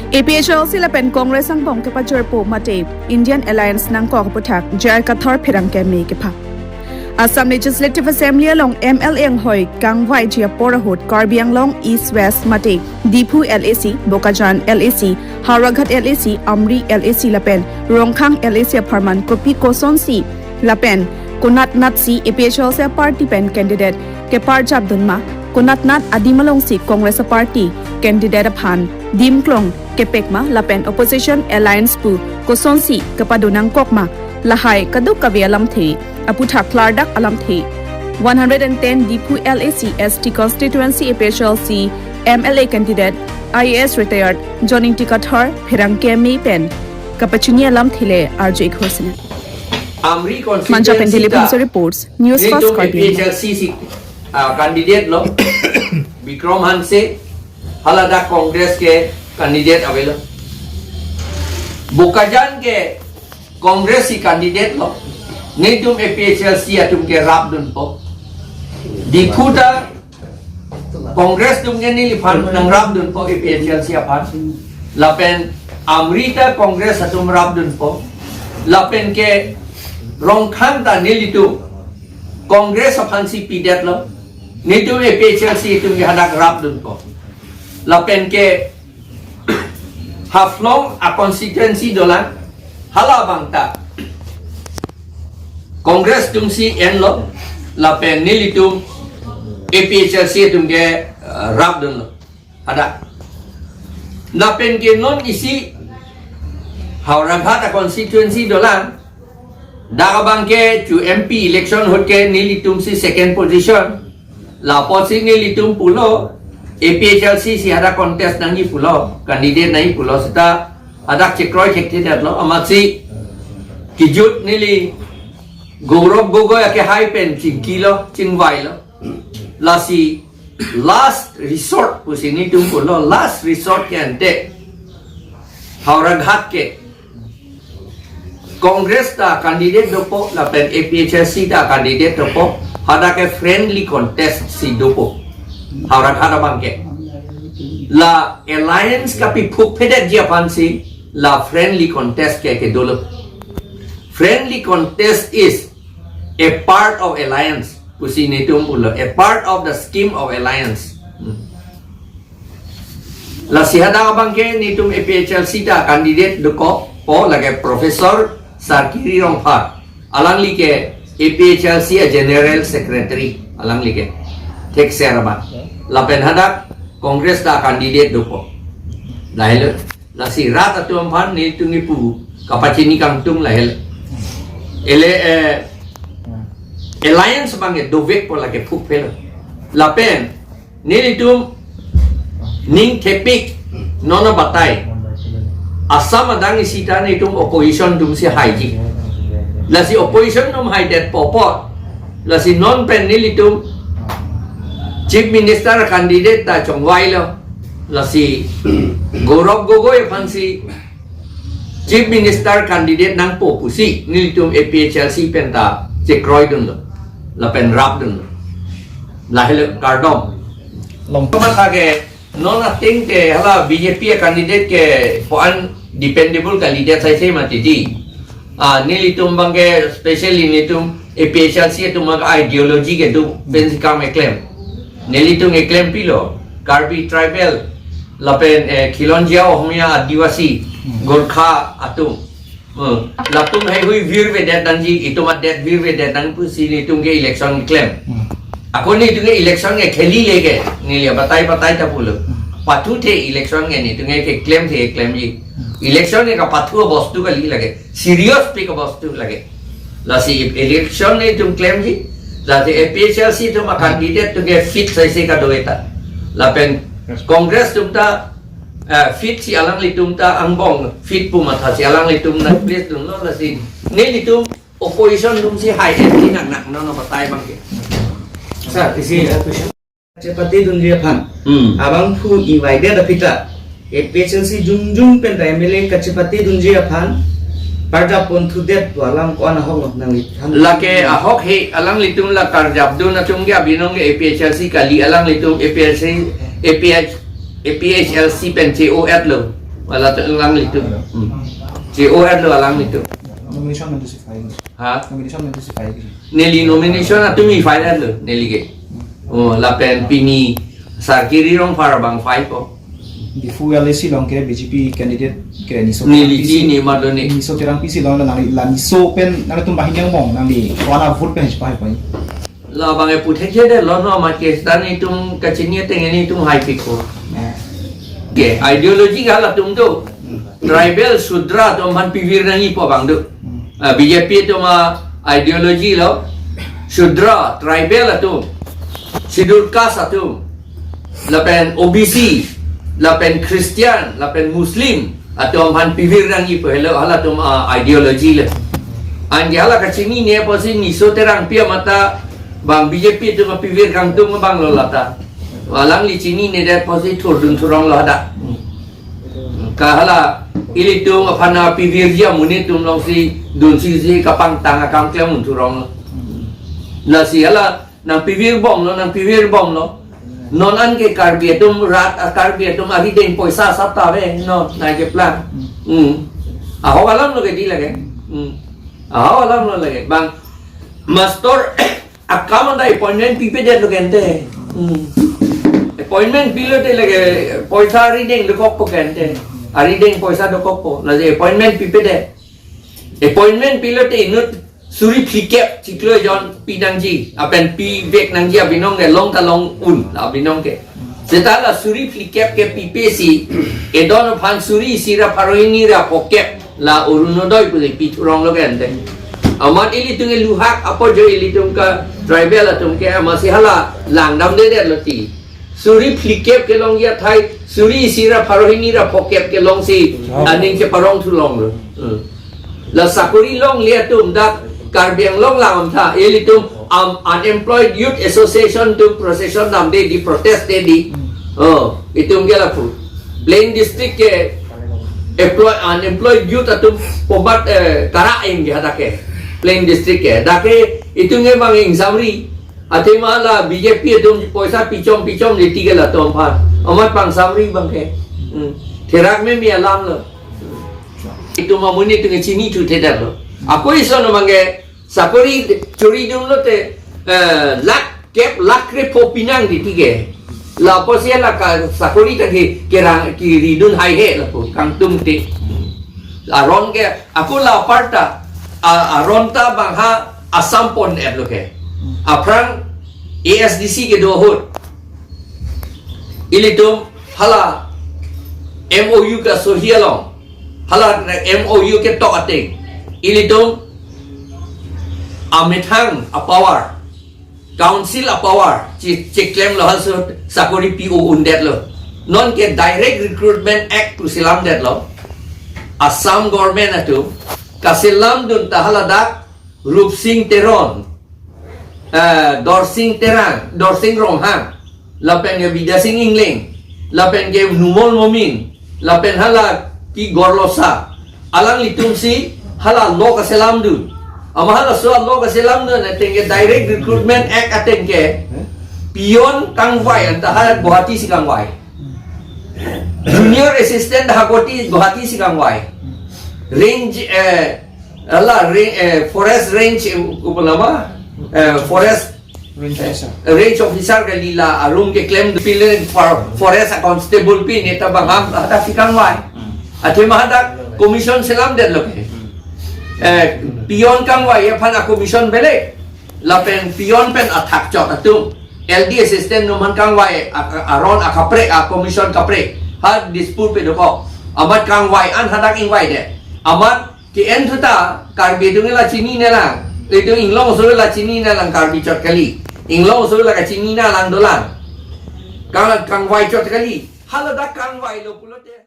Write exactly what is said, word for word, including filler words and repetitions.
APHLC lapen Congress angbong kepajorpo mate Indian Alliance nangkok aputhak J I Kathar pherangke me kepha. Assam Legislative Assembly along MLA anghoi kangvaiji apor ahut Karbi Anglong East West mate Diphu LAC, Bokajan LAC, Howraghat LAC, Amri LAC lapen Rongkhang LAC apharman kopi kosonsi lapen konatnatsi APHLC party pen candidate keparjapdun ma, konatnat adim alongsi Congress party candidate aphan dimklong kepek ma lapen opposition alliance pu kosonsi kepadonangkok ma, lahai kadokave alamthe aputhak klardak alamthe one hundred and ten Diphu LAC ST constituency APHLC MLA candidate IAS retired John Ingti Kathar pherangke me pen kapachini alamthe le arju ikhosena. Amri Manja pen constituency Dilip ta Hanse reports, News First nelitum Karbi Anglong. APHLC si, ah, candidate lo. Bikram Hanse, hala dak Congress ke candidate avelo. Bokajan ke Congress si candidate lo. Nelitum APHLC atum ke rapdunpo. Diphu ta Congress atum ke neliphan nangrapdunpo APHLC aphan. Lapen Amri ta Congress atum rapdunpo. Lapen ke Rongkhang ta nelitum Congress aphansi pidetlo. Nelitum APHLC atum ke hadak rapdunpo. Lapen ke Haflong a constituency dolang, hala abang ta Congress atumsi enlo, lapen nelitum APHLC atum ke, eh, rapdunlo. Ada. Lapen ke non isi Howraghat a constituency dolang, dak abang ke chu MP election ahut ke nelitumsi second position. Lapotsi nelitum pulo, APHLC si hadak contest nangji pulo, candidate nangji pulo, seta hadak chekroi thekthedetlo, amatsi kijut neli Gaurav Gogoi akehai pen chingkilo, chingvailo. Lasi last resort pusi nelitum pulo, last resort ke ante Howraghat ke Congress ta candidate dopo, lapen APHLC ta candidate dopo, hadak ke friendly contest si dopo. Howraghat abang ke. La alliance kapephukphedetji aphansi, la friendly contest ke kedolo. Friendly contest is a part of alliance. Pusi nelitum pulo, a part of the scheme of alliance. Hmm. Lasi hadak abang ke nelitum APHLC ta candidate dokopo lake Professor Sarkiri Rongphar. Alangli ke APHLC a General Secretary. Alangli ke. Thekser abang. Lapen hadak Congress ta candidate dopo. Lahelo. Lasi rat atum aphan nelitum kipu kapachini kangtung lahelo. Ele, eh, alliance abang ke dovekpo lake phukphelo. Lapen nelitum ning thepik, nono batai. Assam adang isi ta nelitum opposition atumsi haiji. Lasi opposition atum haidetpo apot, lasi non pen nelitum Chief Minister candidate ta chongvailo. Lasi Gaurav Gogoi aphansi Chief Minister candidate nangpo pusi nelitum APHLC pen ta chekroidunlo, lapen rapdunlo. Lahelo kardom. Long. Komat lake non ateng ke hala BJP a candidate ke ko-an dependable candidate sai sai mati di. Ah, nelitum abang ke specially nelitum APHLC atum abang ideology kedo pensi kam keklem. Nelitum keklem pilo, Karbi tribal, lapen, eh, Khilonjia Ohomia Adivasi, Hmm. Gorkha atum. Hmm. Latum heihui virvedet nangji, itum adet virvedet nang pusi nelitum ke election keklem. Hmm. Ako nelitum ke election ke kheli leke, neli batai batai ta pulo. Hmm. Pathuthe election ke nelitum ke keklemthe keklemji. Hmm. Election ke kapathu bostu kali lake. Serious pik bostu lake. Lasi election nelitum klemji, lasi APHLC atum a candidate atum ke fit sai sai kado eta. Lapen Congress atum ta, eh, fit si alanglitum ta angbong fit pu matha si alanglitum nangplace dunlo, lasi nelitum opposition atumsi hai entry nang nang nono batai abang ke. Sir, isi, eh, question. Kachepatedunji aphan. Hmm. Abangphu iwai det aphi ta APHLC jongjong pen ta MLA kachepatedunji aphan parjap ponthudet pu alam ko-an ahok lo nangliphan? Lake ahok he, alanglitum la karjapdun atum ke abinong ke APHLC kali, alanglitum APHLC, APH, APHLC pen che-o-etlo. Wala to alanglitum. Hmm. J O R lo alanglitum. Nomination nangsi file. Ha? Nomination nangsi file. Neli nomination atum ke file lo, neli ke. Oh, lapen pini Sarkiri Rongphar abang file po. Diphu L A C along ke B J P candidate ke Niso Neli Terangpi si, chini matlo ni. Niso Terangpi si along nang la Niso pen nangtum banghini angbong nangli wana vote pen hespa hepa. Labang e puthekthedetlo no, amat ke seta nelitum kachini ateng nelitum haipikpo. Eh. Ke ideology ke halatum do. Tribal Shudra atum aphan pivir nangjipo abang do. Hmm. Ah, B J P atum a-ideology lo. Shudra, tribal atum. Schedule caste atum. Lapen O B C, lapen Christian, lapen Muslim atum aphan pivir nangjipo, helo halatum a-ideology le. Anke hala kachinine apotsi Niso Terangpi amat ta bang B J P atum apivir kangtung abang lo lata. Alangli chininedet apotsi thurdun thurong lo hadak. Ke hala ilitum aphan apivirji amonit atum alongsi dunsi si kapangtang akam klemdun thurong lo. Lasi hala nangpivir bomlo, nangpivir bomlo. Non anke Karbi atum rat, a Karbi atum arideng poisa asap ta ave, non nai keplang. Hmm. Ahok alam lo ke di lake. Hmm. Ahok alam lo lake. Bang master akam anta appointment pipedetlo ke ante. Hmm. Appointment pilote lake poisa arideng dokokpo ke ante. Arideng poisa dokokpo. Lasi appointment pipedet. Appointment pilote inut suri phlikep chiklo jon pinangji, lapen pivek nangji abinong ke long ta long un, la abinong ke. Seta la suri phlikep ke pipe si, edon aphan suri isi ra pharo hini ra phokep la Orunodoi pu si pithurong lo ke ante. Amat ilitum ke luhak apo jo ilitum ke tribal atum ke amatsi hala langdamdedetlo ti. Suri phlikep kelongji athai, suri isi ra pharo hini ra phokep kelongsi, oh, aning cheparong thulong lo. Hmm. La sakori longle atum dak Karbi Anglong alam tha, ilitum am Unemployed Youth Association atum procession damde di, protest de di. Hmm. Oh, itum ke lapu. Plain district ke employ, unemployed youth atum pomat, eh, kara ing ke hadak ke. Plain district ke. Dak ke itum ke bang ingsamri. Athema la B J P atum poisa pichom pichom le ti ke latum aphan. Amat pangsamri abang ke. Hmm. Therak meme alam lo. Itum amonit atum ke chinithuthedetlo. Ako ison abang ke sakori choridunlote, eh, lakh kep lakh krepho pinang di ti ke. La apotsi la ka sakori ta ke kerang kiridun haihe lapu kangtung te. Aron ke, ako la aparta, a, aron ta bang ha Assam pon-etlo ke. Aphrang A S D C kedo ahut. Ilitum hala M O U kasohi along. Hala M O U ketok ateng. Ilitum amethang apower. Council apower che-, cheklemlo, halso sakori pi-o-undetlo. Non ke Direct Recruitment Act pu selamdetlo. Assam government atum kaselamdun ta haladak Rupsing Teron, eh, Dorsing Terang, Dorsing Ronghang, lapen ke Bidya Sing Engleng, lapen ke Numal Momin, lapen hala ki Gorlosa, alanglitum si hala law kaselamdun. Amat halaso law kaselamdun ateng ke Direct Recruitment Act ateng ke peon kangvai anta ha Guwahati si kangvai. Junior assistant ha Guwahati, Guwahati si kangvai. Range, eh, hala ra-, eh, forest range, eh, kopilama, eh, forest Range officer. Range officer kali la arum keklem pile for-, forest a constable pi neta bang ham ada si kangvai. Hmm. Athema hadak commission selamdetlo ke. Hmm. Eh, peon kangvai aphan a commission beleg. Lapen peon pen athak chot atum. L D assistant atum aphan kangvai a, a, aron akaprek a commission kaprek. Ha Dispur pe dokok. Amat kangvai an hadak ingvaidet. Amat ke-en thu ta, Karbi atum ke la chinine lang. Itum inglong aso la chinine lang Karbi chot kali. Inglong aso la kachinine lang dolang. Kang, kangvai chot kali. Haladak kangvailo pulote.